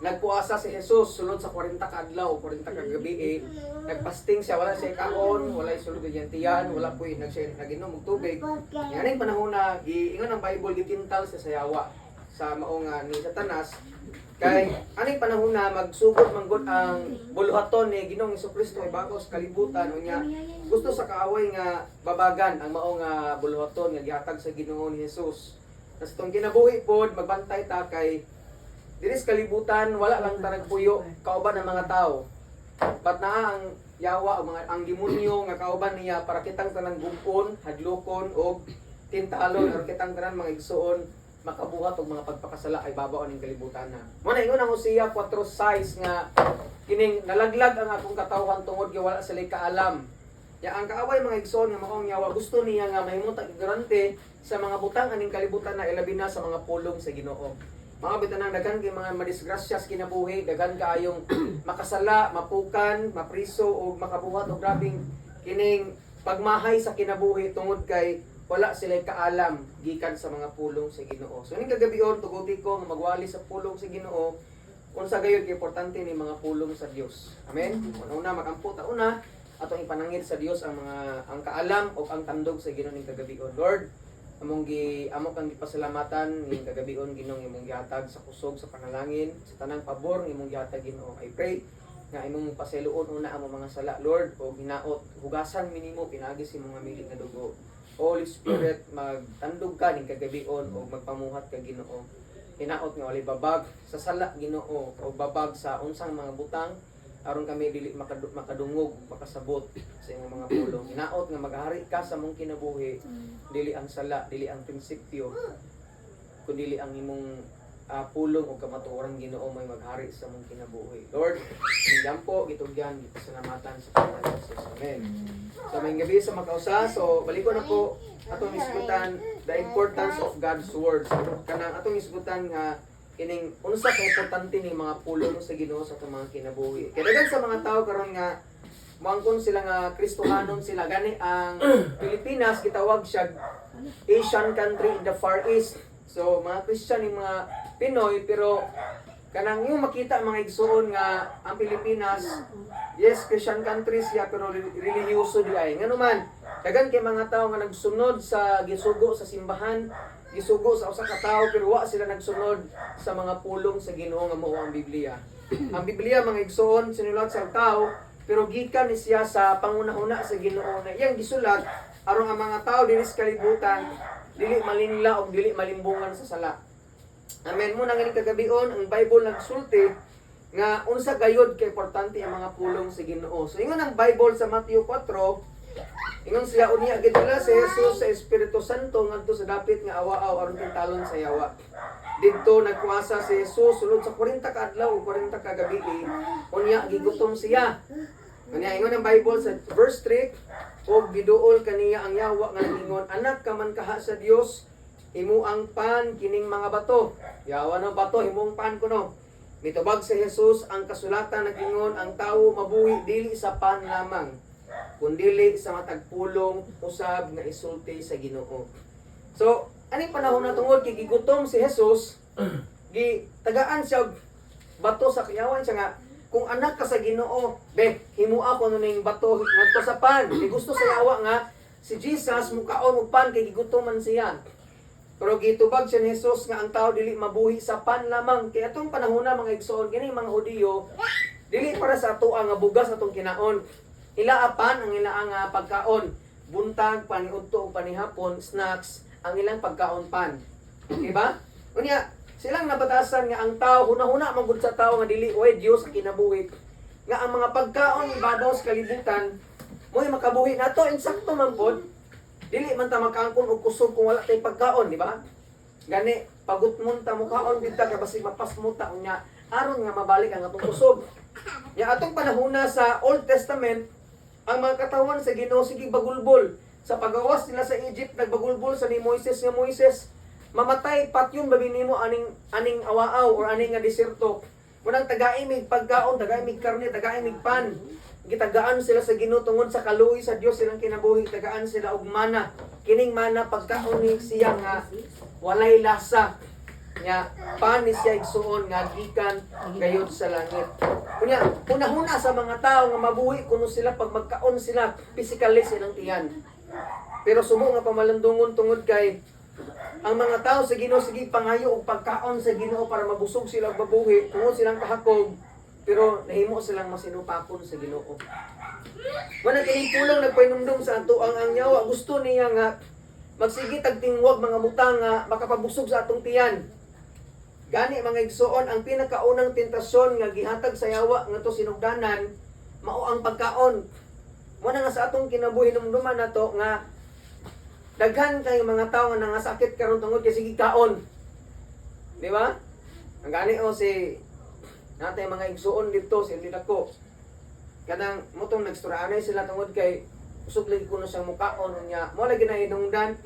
Nagpuasa si Jesus sulod sa 40 ka adlaw, 40 ka gabi eh. Nagfasting siya, wala siya kaon, wala sulod iyang tiyan, wala po'y nagsiya naginom og tubig. Yaning panahon na giingon ang Bible, gitintal siya sa yawa, sa mao nga ni Satanas, kay aning panahon na magsugod manggod ang buluhaton ni Ginoong Kristo ibabaw sa kalibutan. Unya gusto sa kaaway nga babagan ang mao nga buluhaton nga gihatag sa Ginoo ni Jesus. Sa atong kinabuhi pod, magbantay ta kay diri sa kalibutan wala lang ta nagpuyo kauban ang mga tao. But naa ang yawa o mga ang demonyo nga kauban niya para kitang tanang gub-on, hadlokon og tintalon or kitang tanan, mga igsuon, makabuhat og mga pagpakasala ay babaw ning kalibutan na. Mo na ingon ang Hosea 4:6 nga kining nalaglag ang akong katawhan tungod kay wala sila kaalam. Ya ang kaaway, mga igsoon, nga maong yawa, gusto niya nga mahimong ignorante sa mga butang aning kalibutan na, ilabi na sa mga pulong sa Ginoo. Mga bitanang daghan kay mga madisgrasya sa kinabuhi, daghan kaayong makasala, mapukan, mapriso o makabuhat og grabing kining pagmahay sa kinabuhi tungod kay wala sila kaalam gikan sa mga pulong sa Ginoo. So ning kagabion, tuguti ko nga magwali sa pulong sa Ginoo, unsa gayud ka importante ni mga pulong sa Dios. Amen. Una, magampo ta una, atong ipanangil sa Dios ang mga ang kaalam o ang tandog sa Ginoo ning kagabion. Lord, among gi amo kang gipasalamatan ning kagabion, Ginoo, imong gihatag sa kusog sa panalangin, sa tanang pabor nga imong gihatag, Ginoo. I pray nga imong pasayloon una among mga sala, Lord, o hinaot hugasan mi nimo pinaagi sa imong mili nga dugo. Holy Spirit, magtandog ka ning kagabion o magpamuhat ka, Ginoo. Hinaot nga walay babag sa sala, Ginoo, o babag sa unsang mga butang aron kami dili makadungog, makasabot sa imong mga pulong. Hinaot nga maghari ka sa among kinabuhi, dili ang sala, dili ang prinsipyo, kundi ang imong pulong o kamatuoran, Ginoo, may maghari sa among kinabuhi. Lord, ning po gitugyan, gipasalamatan sa pangalan ni Jesus. Amen. So maayong gabii sa makausa. So balikon ako atong isgutan, the importance of God's words. Kanang atong isgutan nga kining unsa ka importante ning mga pulong sa Ginoo sa atong mga kinabuhi. Kay daghan sa mga tao karon nga moangkon sila nga Kristohanon sila. Gani ang Pilipinas gitawag siya Asian country in the Far East. So mga Christian yung mga Pinoy, pero kanang yung makita, mga igsuon, nga ang Pilipinas, yes, Christian country siya, pero relihiyoso di ay. Ngano man, daghan kay mga tao nga nagsunod sa gisugo sa simbahan, gisugo sa usa ka tawo, pero wa sila nagsunod sa mga pulong sa Ginoo nga mao ang Biblia. Ang Biblia, mga igsuon, sinulat sa tao, pero gikan ni siya sa pangunahuna sa Ginoo na iyang gisulat aron ang mga tao dinhi sa kalibutan dili malinla o dili malimbungan sa sala. Amen. Mo nang kagabion, ang Bible nagsulti nga unsa gayod ka importante ang mga pulong sa Ginoo. So ingon ang Bible sa Matthew 4, ingon siya, unya gidala si Jesus sa Espiritu Santo ngadto sa dapit nga awa-aw aron tintalon sa yawa. Didto nagkuasa si Jesus sulod sa 40 ka adlaw ug 40 ka gabi. Unya gigutom siya. Unya ingon ang Bible sa verse 3, og giduol kaniya ang yawa nga nagingon, "Anak ka man kaha sa Dios, himuang pan kining mga bato." Yawa no, bato himong pan kuno. Mitubag si Jesus, "Ang kasulatan nagingon, ang tao mabuhi dili sa pan lamang, kundili sa matag pulong usab nga isulti sa Ginoo." So, aning panahon na tungod kay gigutom si Jesus, gi tagaan siya og bato sa yawan siya nga kung anak ka sa Ginoo, be, himua ko ning bato ngadto sa pan. Di gusto sa yawa nga si Jesus mukaon og pan kay gigutom man siya. Pero gitubag siya ni Jesus nga ang tao dili mabuhi sa pan lamang. Kay atong panahon na, mga igsoon, kini mga Hudiyo, dili para sa atoa nga bugas atong kinaon. Ila pan ang ila nga pagkaon. Buntag, paniudto ug panihapon, snacks, ang ilang pagkaon pan. Diba? Unya, silang nabatasan nga ang tao, huna-huna man gud sa tao nga dili way Dios sa kinabuhi. Nga ang mga pagkaon ibabaw sa kalibutan, mo'y makabuhi nato, insakto man pod. Dili man ta makaangkon og kusog kung wala tay pagkaon, di ba? Gani pagutmon ta, mukaon gid ta kay basig mapasmo ta unya aron nga mabalik ang atong kusog. Ya atong panahona sa Old Testament, ang mga katawan sa Ginoo sige bagulbol. Sa pagawas nila sa Egypt, nagbagulbol sa ni Moises nga, "Moises, mamatay patyon ba nimo aning aning awaaw or aning nga diserto? Munang tagai mig pagkaon, tagai mig karne, tagai mig pan." Gitagaan sila sa Ginoo tungod sa kaluoy sa Dios silang kinabuhi, tagaan sila og mana. Kining mana pagkaon ni siya nga walay lasa. Nya pan ni siya, igsuon, nga gikan gayud sa langit. Unya, hunahuna sa mga tao nga mabuhi kuno sila pag magkaon sila, physically silang tiyan. Pero subo nga pamalandungon, tungod kay ang mga tao sa Ginoo sige pangayo og pagkaon sa Ginoo para mabusog sila ug mabuhi tungod silang kahakog, pero nahimo silang masinupakon sa Ginoo. Wala kining pulong nagpahinumdum sa ato ang yawa gusto niya nga magsige tag tingwag mga butang nga makapabusog sa atong tiyan. Gani, mga igsuon, ang pinakaunang tentasyon nga gihatag sa yawa ngadto sinugdanan mao ang pagkaon. Mo na nga sa atong kinabuhi, numduman nato nga daghan kay mga tao nga nangasakit karon tungod kay sige kaon. Di ba? Ang gani o si natay mga igsuon dito si Dako. Kanang mutong nagstoryaanay sila tungod kay usog lagi kuno siyang mukaon. Unya mo lagi na hinungdan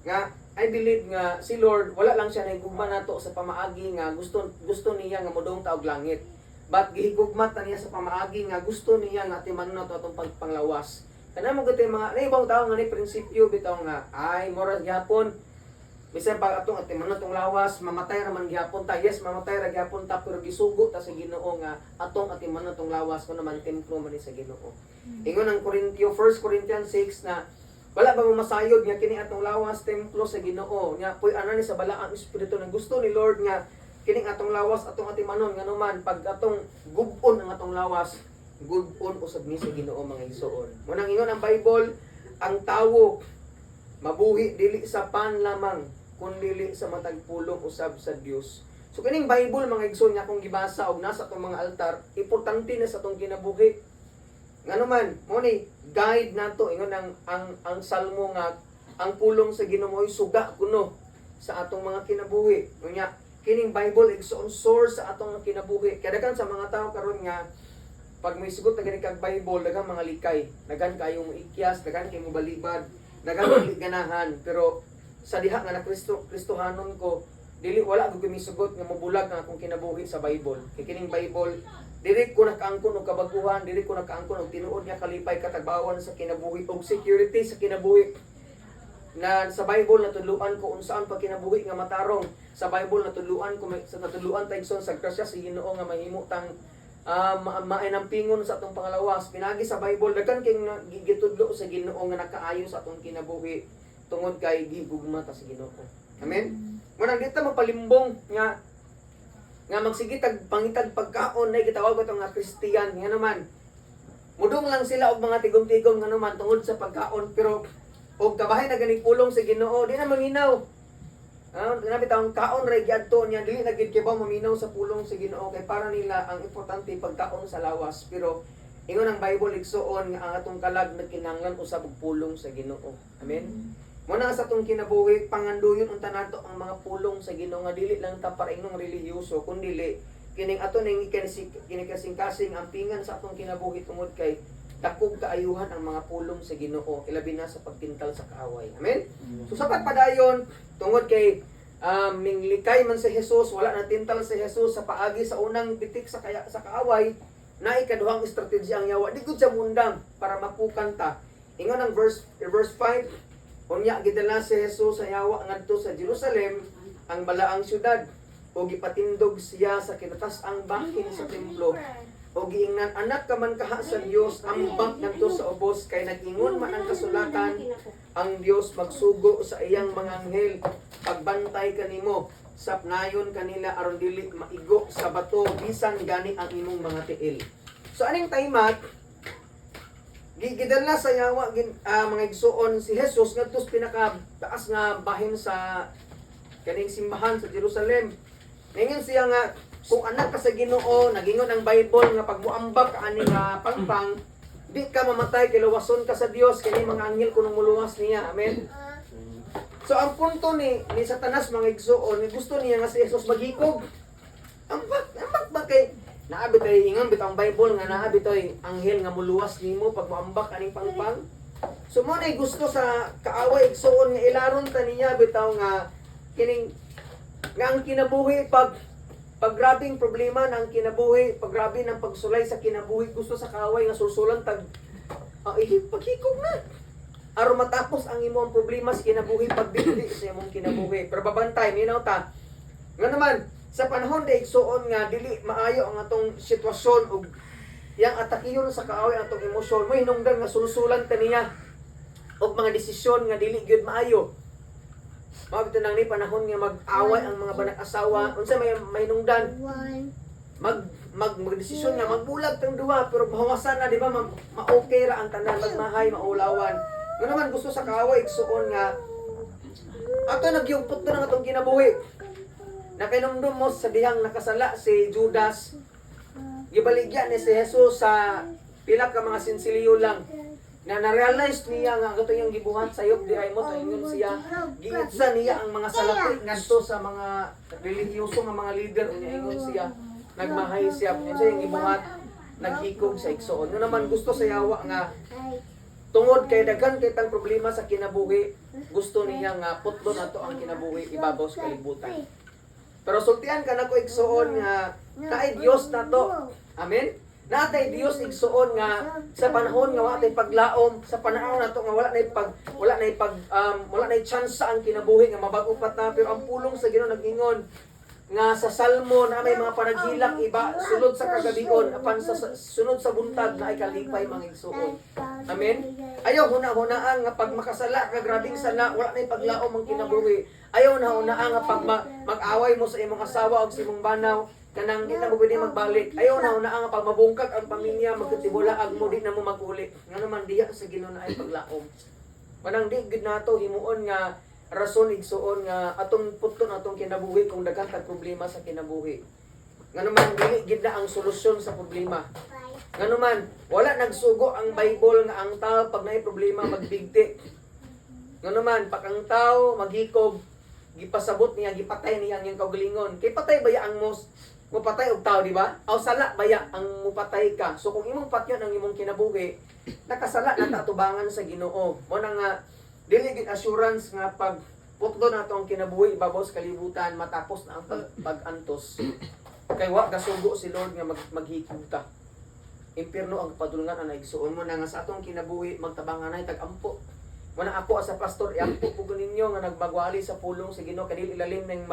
nga I believe nga si Lord wala lang siya nahigugma nato sa pamaagi nga gusto gusto niya nga modong ta og langit. But gihigugma ta niya sa pamaagi nga gusto niya nga atiman nato atong pagpanglawas. Kana mo gud mga naibang tao nga ni prinsipyo bitaw nga ay moral gyapon, bisan pag atong atiman natong lawas, mamatay ra man gyapon ta. Yes, mamatay ra gyapon ta, pero gisugo ta sa Ginoo nga atong atiman natong lawas kuno man templo man ni sa Ginoo. Ingon ang Korintio, 1 Corinthians 6 na wala ba mo masayod nga kini atong lawas templo sa Ginoo nga puy ana ni sa balaang espiritu na gusto ni Lord nga kining atong lawas atong atimanon, nganuman pag atong gub-on ang atong lawas, gub-on usab ni sa Ginoo, mga igsoon. Munang ingon ang Bible, ang tawo mabuhi dili sa pan lamang kundi sa matag pulong usab sa Dios. So kining Bible, mga igsoon, nga akong gibasa og nasa atong mga altar, importante na sa atong kinabuhi. Ngano man, mo ni guide nato. Ingon ang salmo nga ang pulong sa Ginoo suga kuno sa atong mga kinabuhi. Unya, kining Bible, igsoon, source sa atong mga kinabuhi. Kaya daghan sa mga tao karon nga pag may sugot na gani kag Bible, daghang mga likay, daghan kayo mo ikyas, daghan kayo mo balibad, daghan dili ganahan. Pero sa diha nga na Kristo Kristohanon ko, dili wala gud mi sugot nga mobulag ang akong kinabuhi sa Bible. Kay kining Bible, diri ko nakaangkon og kabaguhan, diri ko nakaangkon og tinuod nga kalipay, katagbawan sa kinabuhi og security sa kinabuhi na sa Bible natudluan ko unsaan pa kinabuhi nga matarong. Sa Bible natudluan ko sa natudluan ta, igsoon, sa grasya sa Ginoo nga mahimo tang mainampingon sa atong panglawas pinagi sa Bible. Daghan kay gitudlo sa Ginoo nga nakaayo sa atong kinabuhi tungod kay gigugma ta sa Ginoo. Amen. Munang dito mapalimbong nga nga magsige tag pangitag pagkaon na gitawag ko nga Christian nga naman mudong lang sila og mga tigom-tigom nga naman tungod sa pagkaon, pero og kabahin na gani pulong sa Ginoo, di na manghinaw. Ah, ganabi tawong kaon ra gyadto niya, dili na gid kay ba maminaw sa pulong sa Ginoo kay para nila ang importante pagkaon sa lawas. Pero ingon ang Bible, igsuon, nga ang atong kalag nagkinahanglan usab og pulong sa Ginoo. Amen. Mo na sa atong kinabuhi, panganduyon unta nato ang mga pulong sa Ginoo nga dili lang ta para inong relihiyoso, kundi kining ato ning kinikasing-kasing ang pingan sa atong kinabuhi tungod kay dakog kaayuhan ang mga pulong sa Ginoo, ilabi na sa pagtintal sa kaaway. Amen. So sapat padayon, tungod kay minglikay man si Jesus, wala na tintal si Jesus sa paagi sa unang pitik sa kaya sa kaaway, na ikaduhang estratehiya ang yawa. Di gud siya mundang para mapukan ta. Ingon ang verse 5, unya gidala si Jesus sa yawa ngadto sa Jerusalem, ang balaang syudad, ug gipatindog siya sa kinatas-ang bahin sa templo. O giingnan, "Anak ka man kaha sa Dios, ambak ngadto sa ubos, kay nag-ingon man ang kasulatan, ang Dios magsugo sa iyang mga anghel pagbantay kanimo, sapnayon kanila aron dili maigo sa bato bisan gani ang imong mga tiil." So aning time gidala sa yawa mga igsuon, si Jesus ngadto sa pinaka taas nga bahin sa kaning simbahan sa Jerusalem. Ningon siya nga kung anak ka sa Ginoo, nagingon ang Bible nga pag muambak ka ani nga pangpang, di ka mamatay kay luwason ka sa Dios, kini mga anghel kuno muluwas niya. Amen. So ang punto ni Satanas, mga igsuon, ni gusto niya nga si Jesus maghikog. Ambak, ambak ba kay naa bitay ingon bitaw ang Bible nga naa bitoy anghel nga muluwas nimo pag muambak aning pangpang. So mo na gusto sa kaaway, igsuon, nga ilaron ta niya bitaw nga kining nga ang kinabuhi pag pag grabing problema ng kinabuhi, pag grabe ng pagsulay sa kinabuhi, gusto sa kaaway nga sulsulan tag paghikog na. Aron matapos ang imong problema sa kinabuhi, pagbili sa imong kinabuhi. Pero babantay, minaw ta. Nga naman, sa panahon da, igsuon, nga dili maayo ang atong sitwasyon ug yang atakiyon sa kaaway ang atong emosyon, mo hinungdan nga sulsulan ta niya og mga desisyon nga dili gyud maayo. Mao bitaw nang ni panahon nga mag-away ang mga banag-asawa, unsa may mahinungdan? Mag mag magdesisyon nga magbulag tang duha, pero mahawasan na, di ba? Ma-okay ra ang tanan, magmahay, maulawan. Nga naman, gusto sa kaaway, igsuon, nga ato nagyugpot na ng atong kinabuhi. Nakainumdum mo sa dihang nakasala si Judas, gibaligya ni si Jesus sa pila ka mga sinsiliyo lang na na-realize niya nga ang katong iyang gibuhat sayop di ay mo. Ingon siya, giitsa niya ang mga salapi ngadto sa mga relihiyoso nga mga leader. Unya ingon siya, nagmahay siya. Unsa iyang gibuhat? Naghikog sa, igsuon. No naman, gusto sa yawa nga tungod kay daghan kay tang problema sa kinabuhi, gusto niya nga putlon ato ang kinabuhi ibabaw sa kalibutan. Pero sultian ka nako, igsuon, nga naay Dios nato. Amen. Natay Dios, igsuon, nga sa panahon nga wala tay paglaom, sa panahon nato nga wala nay chance ang kinabuhi nga mabag-o pa ta, pero ang pulong sa Ginoo nag-ingon nga sa Salmo na may mga panaghilak iba sulod sa kagabion, apan sa sunod sa buntag na ay kalipay, mga igsuon. Amen. Ayaw huna-hunaan nga pag makasala ka, grabing sala, wala nay paglaom ang kinabuhi. Ayaw huna-hunaan nga pag mag-away mo sa imong asawa o sa imong banaw, kanang di na mo pwede magbalik. Ayaw huna-hunaan nga pag mabungkag ang pamilya, magkatibulaag mo, di na mo mag-uli. Nga naman, diya sa Ginoo na ay paglaom. Manang di gid nato himuon nga rason, igsuon, nga atong puton atong kinabuhi kung daghan tag problema sa kinabuhi. Nga naman, dili gid na ang solusyon sa problema. Nga naman, wala nagsugo ang Bible nga ang tao pag naay problema magbigti. Nga naman, pag ang tao maghikob, gipasabot niya, gipatay niya ang iyang kaugalingon. Kay patay baya ang mos mupatay og tao, di ba? Aw sala baya ang mupatay ka? So kung imong patyon ang imong kinabuhi, nakasala na ta atubangan sa Ginoo. Mo na nga dili gid assurance nga pag putlo nato ang kinabuhi ibabaw sa kalibutan, matapos na ang pag-antos. Kay wa gasugo si Lord nga maghikog ta. Impierno ang padulngan ang igsuon mo na nga sa atong kinabuhi magtabanganay tag-ampo. Mo na ako as a pastor, iampo po ko ninyo nga nagbagwali sa pulong sa Ginoo kay dili ilalim ning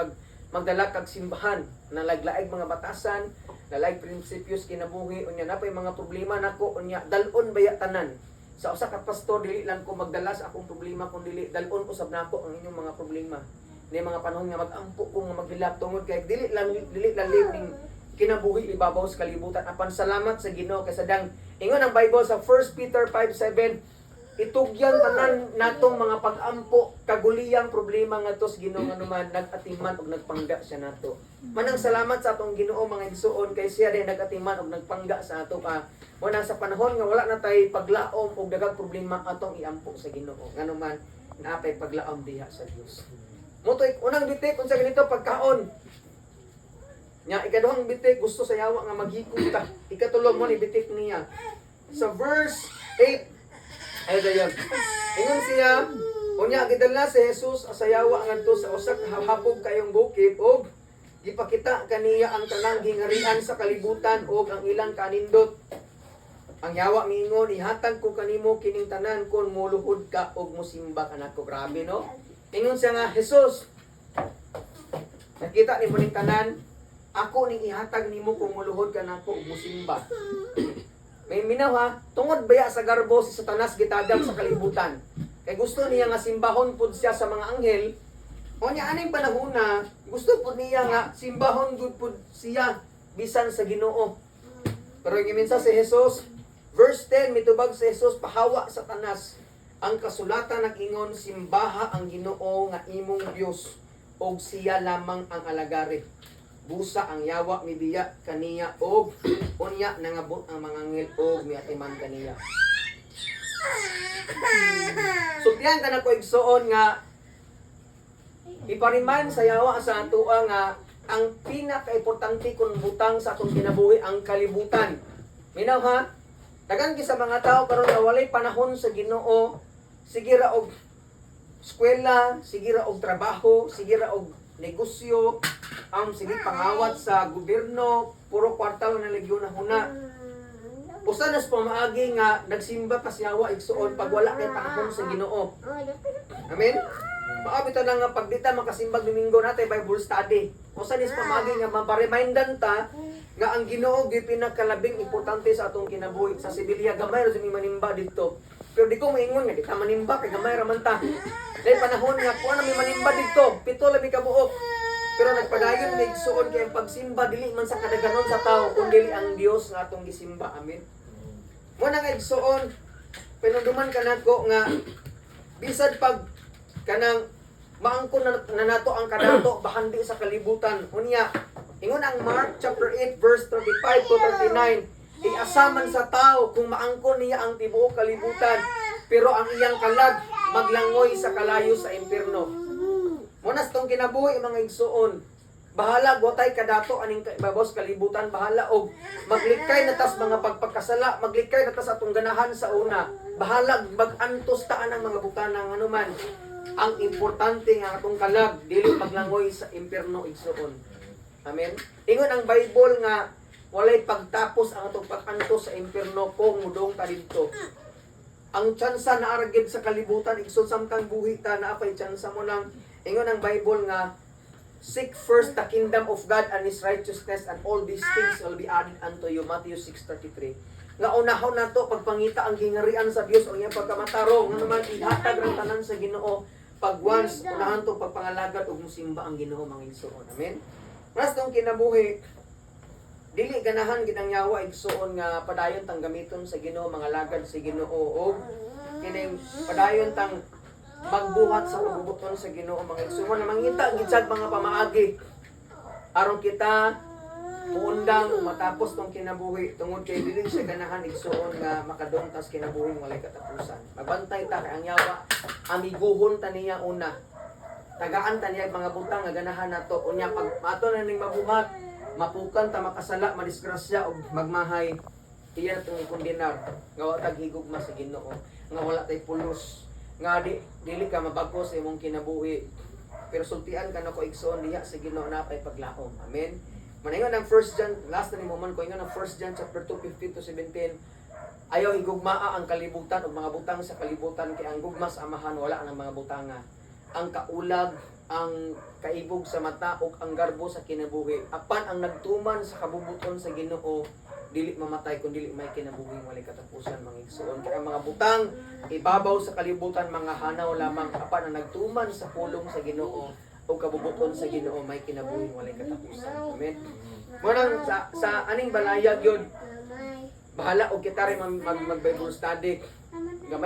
magdala kag simbahan na laglaig mga batasan, lalaig prinsipyos kinabuhi. Unya napay mga problema nako, unya dal-on baya tanan. Sa usa ka pastor, dili lang ko magdala sa akong problema kun dili dal-on usab nako ang inyong mga problema. Ni mga panahon nga mag-ampo ko, nga maghilak tungod kay dili lalim ning kinabuhi ibabaw sa kalibutan. Apan salamat sa Ginoo kay sadang ingon ang Bible sa 1 Peter 5:7, itugyan tanan natong mga pag-ampo, kaguliyang problema ngadto sa Ginoo, anuman nag-atiman og nagpangga siya nato. Manang salamat sa atong Ginoo, mga igsuon, kay siya din nag-atiman og nagpangga sa ato ka. Manang sa panahon nga wala na tay paglaom og daghang problema, atong iampo sa Ginoo, nganuman naapay paglaom diha sa Dios. Mo to unang bitik. Unsa ganito? Pagkaon. Nya ikaduhang bitik, gusto sa yawa nga maghikog ta. Ikatulo mo ni bitik niya. Sa verse 8 ay dayon. Ingon siya, unya gidala si Jesus sa yawa ngadto sa usa ka hapog kayong bukid ug gipakita kaniya ang tanang gingarian sa kalibutan ug ang ilang kanindot. Ang yawa miingon, "Ihatag ko kanimo kining tanan kon moluhod ka ug mosimba kanako." Grabe, no? Ingon siya nga, "Jesus, nakita nimo ning tanan, ako ning ihatag nimo kung muluhod ka nako ug mosimba." May minaw ha, tungod baya sa garbo si Satanas gitagam sa kalibutan. Kay gusto niya nga simbahon pud siya sa mga anghel. O niya aning panahon na gusto pud niya nga simbahon gud pud siya bisan sa Ginoo. Pero yung minsan si Jesus, verse 10, mitubag si Jesus, "Pahawa, Satanas. Ang kasulatan nag-ingon, simbaha ang Ginoo nga imong Dios og siya lamang ang alagari." Busa ang yawa mibiya kaniya og unya nangabot ang mga anghel og miatiman kaniya. Sultihan ka na ko, igsuon, nga ipariman sa yawa sa atoa nga ang pinakaimportante kung butang sa atong kinabuhi ang kalibutan. Minaw ha, daghan sa mga tao karon nga walay panahon sa Ginoo, sige ra og eskwela, sige ra og trabaho, sige ra og negosyo, ang sige pangawat sa gobyerno, puro kwarta na legyon na huna. Usa nas pamaagi nga nagsimba ka sa yawa, igsuon, pag wala kay panahon sa Ginoo. Amen? Mao bitaw lang nga pag di ta makasimbag Domingo, naa tay Bible study. Usa ni sa pamaagi nga maparemindan ta nga ang Ginoo gyud pinakalabing importante sa atong kinabuhi. Sa Sevilla, gamay ra jud mi manimba didto. Pero di ko maingon nga di ta manimba kay gamay ra man ta. Dahil panahon nga kuan na mi manimba didto, pito lang mi kabuok. Pero nagpadayon mi, igsuon, kay ang pagsimba dili man sa kadaghanon sa tao kun dili ang Dios nga atong gisimba. Amen. Mo na nga, igsuon, pinunduman ka nako nga bisan pag kanang maangkon na nato ang kadato bahandi sa kalibutan, unya ingon ang Mark chapter 8 verse 35 to 39, iasaman sa tao kung maangkon niya ang tibuok kalibutan pero ang iyang kalag maglangoy sa kalayo sa impierno. Mo na tong kinabuhi, mga igsuon, bahala watay kadato aning babos kalibutan, bahala og maglikay na tas mga pagpagkasala, maglikay na tas atong ganahan sa una, bahala mag-antos ta anang mga butana, anuman ang importante nga atong kalag dili maglangoy sa impierno, igsuon. Amen. Ingon ang Bible nga walay pagtapos ang atong pag-antos sa impierno kung mudong ta didto. Ang tsansa naa ra gyud sa kalibutan, igsoon, samtang buhi ta naa pay tsansa. Mo nang ingon ang Bible nga seek first the kingdom of God and His righteousness, and all these things will be added unto you. Matthew 6:33. Nga unahon nato pagpangita ang gingarian sa Dios o iyang pagkamatarong, nga naman ihatag ang tanan sa Ginoo pag once unahan to pagpangalagad ug musimba ang Ginoo, mga igsoon. Amen. Mas tong kinabuhi, dili ganahan gid ang yawa, igsuon, nga padayon tang gamiton sa Ginoo, mga lagad sa Ginoo, og kining padayon tang magbuhat sa pagbubuton sa Ginoo, mga igsuon, na mangita gid sad mga pamaagi aron kita muundang matapos tong kinabuhi, tungod kay dili siya ganahan, igsuon, nga makadung tas kinabuhi walay katapusan. Magbantay ta kay ang yawa, amiguhon ta niya una. Tagaan ta niya mga butang nga ganahan nato. Unya pag ato na ning mabuhat, mapukan ta, makasala, madisgrasya og magmahay, iya na tong ikondenar nga wa tag higugma sa Ginoo, nga wala tay pulos, nga di dili ka mabago sa imong kinabuhi. Pero sultian ka nako, igsoon, diha sa Ginoo na pay paglaom. Amen. Manayon ang 1 John, last na ni moment ko, ingon ang 1 John chapter 2 15 to 17, ayaw higugmaa ang kalibutan o mga butang sa kalibutan, kay ang gugma sa Amahan wala ang mga butanga. Ang kaulag, ang kaibog sa mata ug ang garbo sa kinabuhi. Apan ang nagtuman sa kabubuton sa Ginoo dili mamatay kun dili may kinabuhing walay katapusan, mga igsuon. Kaya ang mga butang ibabaw sa kalibutan mga hanaw lamang, apan ang nagtuman sa pulong sa Ginoo o kabubuton sa Ginoo may kinabuhing walay katapusan. Amen. Mo nang sa aning balayag yun, bahala og kita rin mag Bible study.